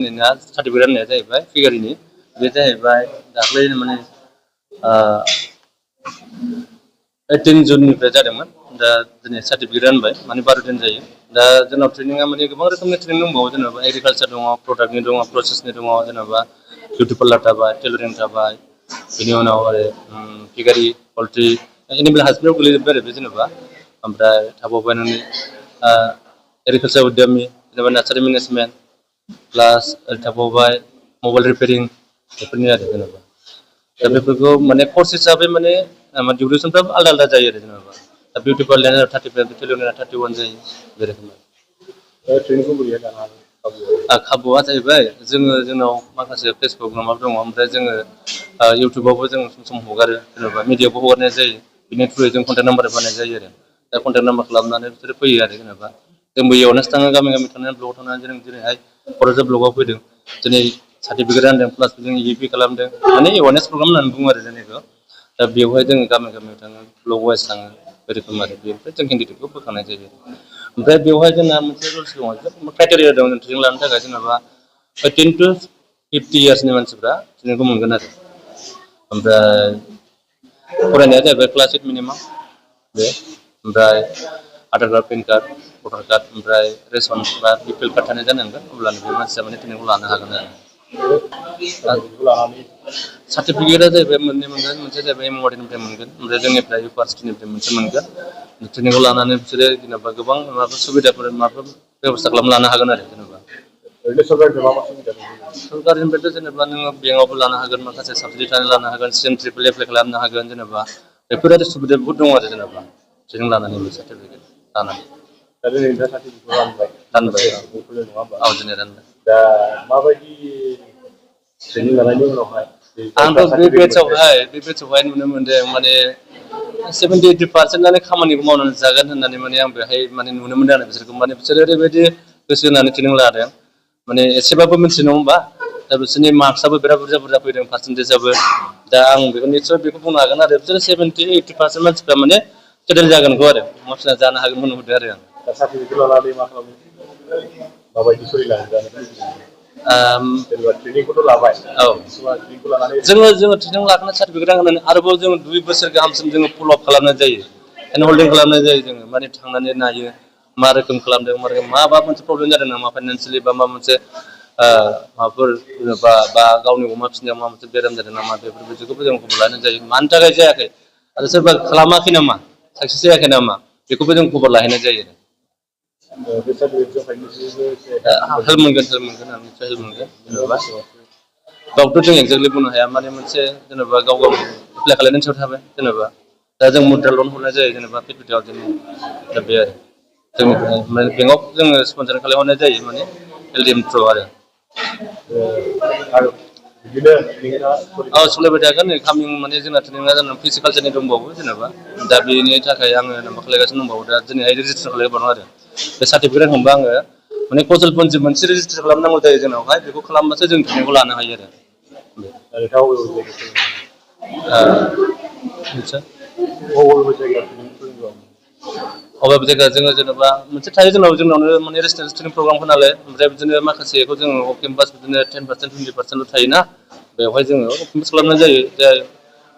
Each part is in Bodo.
ना सार्टिफिकेट होननाया जाहैबाय फिगारिनि बे जाहैबाय दाख्लै माने 18 जुननिफ्राय जादोंमोन दा दिनै सार्टिफिकेट होनबाय माने 12 दिन जायो दा जोंनाव ट्रेनिंआ माने गोबां रोखोमनि ट्रेनिं दंबावो जेनेबा एग्रिकालचार दङ प्रडाक्टनि दङ प्रसेसनि दङ जेनेबा बिउटि पार्लार थाबाय टेलरिं थाबाय बेनि उनाव आरो फिगारि पल्ट्रि एनिमेल हासबेन्डआव गोलैजोब्बाय आरो बे जेनेबा ओमफ्राय थाबावबाय नोंनि एग्रिकालचार उद्यमि जेनेबा नार्सारि मेनेजमेन्ट प्लास थाबावबाय मबाइल रिपेयारिं बेफोरनि आरो जेनेबा दा बेफोरखौ माने कर्स हिसाबै माने डिउरेसनफ्राबो आलदा आलदा जायो आरो जेनेबा दा बिउटि पार्लारना 35 टेलरिंना 31 जायो बे रोखोम ट्रेनिंखौ बोरैहाय लानो हागोन खाबुआ जाहैबाय जोंनाव माखासे फेसबुक माबा दङ ओमफ्राय जोङो इउटुबावबो जों सम सम हगारो जेनेबा मिडियायावबो हगारनाय जायो बिनि थ्रुयै जों कन्टेक्ट नाम्बार बानायनाय जायो आरो दा कन्टेक्ट नाम्बार खालामनानै बिसोरो फैयो आरो जेनेबा जोंबो एवारनेस थाङो गामि गामि थांनानै ब्लगाव थांनानै जों जेरैहाय क'क्राझार ब्लगाव फैदों दिनै सार्टिफिकेट रानदों प्लास जों इपि खालामदों माने एवारनेस प्रग्राम होननानै बुङो आरो जोंनिखौ दा बेवहाय जोङो गामि गामियाव थाङो ब्लक वाइस थाङो बे रोखोम आरो बेनिफ्राय जों केन्डिडेटखौ बोखांनाय जायो ओमफ्राय बेवहाय जोंना मोनसे रुल्स दङ क्राइटेरिया दं ट्रेनिं लानो थाखाय जेनेबा 18 to 50 इयार्सनि मानसिफ्रा ट्रेनिंखौ मोनगोन आरो ओमफ्राय फरायनाया जाहैबाय क्लास 8 मिनिमाम बे ओमफ्राय आधार कार्ड पेन कार्ड भटार कार्ड ओमफ्राय रेसन बा बिपिएल कार्ड थानाय जानांगोन अब्लानो बे मानसिया माने ट्रेनिंखौ लानो हागोन आरो सार्टिफिकेटआ जाहैबाय मोननै मोनगोन मोनसे जाहैबाय एमअवार्डनिफ्राय मोनगोन ओमफ्राय जोंनिफ्राय इउनिभार्सिटिनिफ्राय मोनसे मोनगोन ट्रेनिंखौ लानानै बिसोरो जेनेबा गोबां माबा सुबिदाफोर माबाफोर बेब'स्था खालामना लानो हागोन आरो जेनेबा सरकारनिफ्रायथ' जेनेबा नोङो बेंकआवबो लानो हागोन माखासे साबसिडि थानानै लानो हागोन सिएम ट्रिपल एप्लाइ खालामनो हागोन जेनेबा बेफोर आरो सुबिदा बहुद दङ आरो जेनेबा ट्रेनिं लानानै सार्टिफिकेट लानानै दा दिनै नोंथाङा सार्टिफिकेटखौ रानबाय औ दिनै रानबाय दा माबायदि ट्रेनिं लानायनि उनावहाय आंथ' बे बेचआवहाय नुनो मोनदों माने 70-80% खामानिखौ मावनानै जागोन होननानै माने आं बेहाय माने नुनो मोनदों आरो बिसोरखौ माने बिसोरो ओरैबायदि गोसो होनानै ट्रेनिं लादों माने एसेबाबो मिथियो नङा होमबा दा बिसोरनि मार्कसआबो बिराद बुरजा फैदों पार्सेन्टेजआबो दा आं बेखौ निस्सय बेखौ बुंनो हागोन आरो बिसोरो 70-80% मानसिफ्रा माने सेटेल जागोनखौ आरो मानसिफ्रा जानो हागोन नुहुरदों आरो आं दा सार्टिफिकेट लानानै मा खालामो माबायदि सोलिलांनो जेनेबा ट्रेनिंखौथ' लाबाय औ ट्रेनिंखौ लानानै जोङो ट्रेनिं लाखांनानै सार्टिफिकेट होनानै आरोबाव जोङो 2 बोसोर गाहामसिम जोङो फल' आप खालामनाय जायो एन्ड हल्डिं खालामनाय जायो जोङो माने थांनानै नायो मा रोखोम खालामदों मा रोखोम माबा मोनसे प्रब्लेम जादों नामा फाइनान्सियेलि बा माबा मोनसे माबाफोर बा गावनि अमा फिसिनायाव माबा मोनसे बेराम जादों नामा बेफोरबायदिखौबो जों खबर लानाय जायो मानि थाखाय जायाखै आरो सोरबा खालामाखै नामा साक्सेस जायाखै नामा बेखौबो जों खबर लाहैनाय जायो हेल्प मोनगोन निस्सय हेल्प मोनगोन जेनेबा गावथ' जों एक्जेक्टलि बुंनो हाया माने मोनसे जेनेबा गाव गावनि एप्लाइ खालामनायनि सायाव थाबाय जेनेबा दा जों मुद्रा लन हरनाय जायो जेनेबा 50,000 दा बे आरो जोंनिफ्राय माने बेंकआव जोङो स्पन्सार खालामहरनाय जायो माने एलडिएम थ्रु आरो सोलिबाय थागोन नै कामिं माने जोंना ट्रेनिंआ जाना फिजिकेलचारनि दंबावो जेनेबा दा बेनि थाखाय आङो माबा खालामगासिनो दंबावो दा दिनैहाय रेजिस्टार खालामबावदों आरो बे सार्टिफिकेट मोनबा आङो माने कौशलपन्थि मोनसे रेजिस्टार खालामनांगौ जायो जोंनावहाय बेखौ खालामबासो जों ट्रेनिंखौ लानो हायो अबे जायगा जोङो जेनेबा मोनसे थायो जोंनावनो माने रेजिस्ट्रेसन ट्रेनिं प्रग्रामखौ नालाय ओमफ्राय बिदिनो माखासेखौ जोङो केम्पास बिदिनो 10% 20%ल' थायोना बेवहाय जोङो केम्पास खालामनाय जायो जाय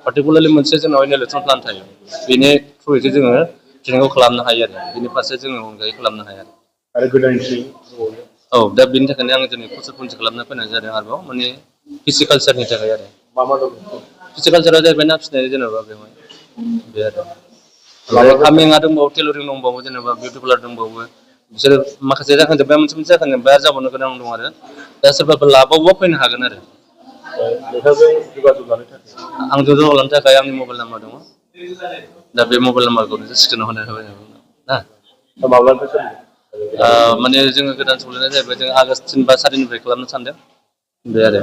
पार्टिकुलारलि मोनसे जोंनाव इलेक्सन प्लान थायो बेनि थ्रुयैसो जोङो ट्रेनिंखौ खालामनो हायो आरो बिनि फारसे जोङो अनगायै खालामनो हाया आरो गोदान औ दा बेनि थाखायनो आङो दिनै कौशलपन्थि खालामना फैनाय जादों आरोबाव माने फिजिकालचारनि थाखाय आरो मा दं फिजिकालचारा जाहैबाय ना फिसिनाय जेनेबा बेवहाय बे आरो कामिंआ दंबावो टेलरिं दंबावो जेनेबा बिउटि पार्लार दंबावो बिसोरो माखासे जाखांजोब्बाय मोनसे जाखांजोब्बाय आरो जाबावनो गोनां दं आरो दा सोरबाफोर लाबावोबा फैनो हागोन आरो आंजों जगाजग लानो थाखाय आंनि मबाइल नाम्बार दङ दा बे मबाइल नाम्बारखौ स्क्रिनाव होना होबाय ना माने जोङो गोदान सौलायनाय जाहैबाय जों आगष्ट 3 बा 4निफ्राय खालामनो सानदों बे आरो